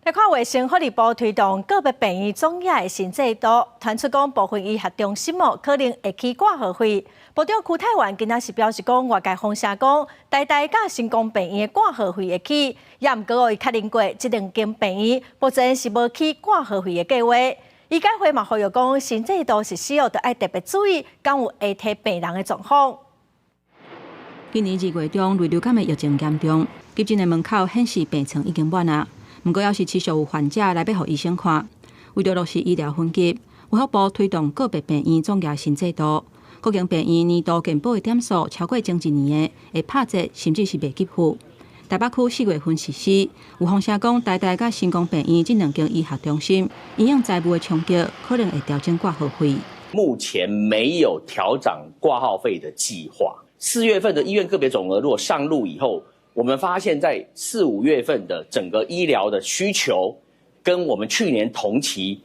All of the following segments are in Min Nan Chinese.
來看衛生福利部推動個別病院總額的新制度，傳出講部分醫學中心哦可能會起掛號費。部長邱泰源今仔是表示講，外界風聲講台大佮成功病院的掛號費會起，也毋過哦，伊確認過這兩間病院目前是無起掛號費的計劃。醫改會嘛呼籲講，新制度實施後，著愛特別注意，敢有會提病人的狀況。今年2月中，類流感的疫情嚴重，急診的門口顯示病床已經滿啊。毋過，猶是持續有患者來欲予醫生看。為著落實醫療分級，衛福部推動個別病院總額新制度。各間病院年度健保的點數超過前一年的，會拍折，甚至是袂給付。台北區4月份實施，有風聲講台大佮成功病院這兩間醫學中心，因應財務的衝擊，可能會調整掛號費。目前沒有調漲掛號費的計劃。4月份的醫院個別總額如果上路以後，我們發現，在四五月份的整個醫療的需求，跟我們去年同期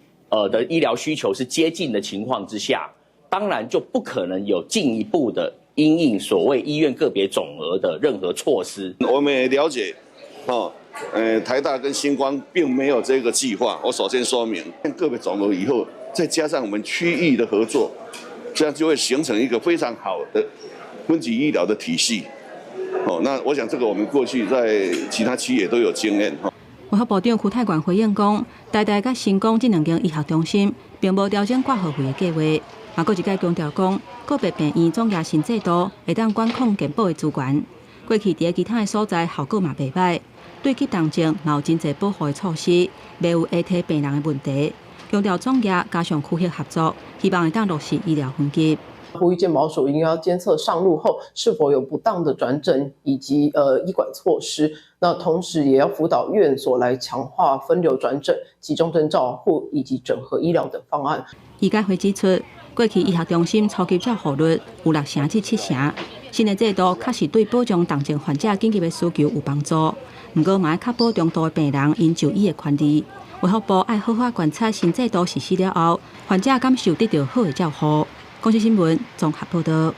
的醫療需求是接近的情況之下，當然就不可能有進一步的因應所謂醫院個別總額的任何措施。我們也了解，哦，台大跟新光並沒有這個計劃。我首先說明，個別總額以後，再加上我們區域的合作，這樣就會形成一個非常好的分級醫療的體系。哦，那我想這個我們過去在其他區也都有經驗。衛福部長邱泰源回應講，台大佮成功這兩間醫學中心並無調整掛號費的計劃。嘛，閣一擺強調講，個別病院總額新制度會當管控健保的資源。過去佇其他的所在效果嘛袂䆀，對急重症嘛有真濟保護的措施，袂有下提病人的問題。強調總額加上區域合作，希望會當落實醫療分級。呼籲健保署應該要監測上路後是否有不當的轉診以及醫管措施，那同時也要輔導院所來強化分流轉診、急重症照護以及整合醫療等方案。醫改會指出，過去醫學中心初級照護率有6成至7成，新的制度確實對保障重症患者緊急的需求有幫助，毋過嘛愛確保中度的病人𪜶就醫的權利。衛福部愛好好觀察新制度實施了後，患者敢受得著好的照護。公視新聞綜合報導。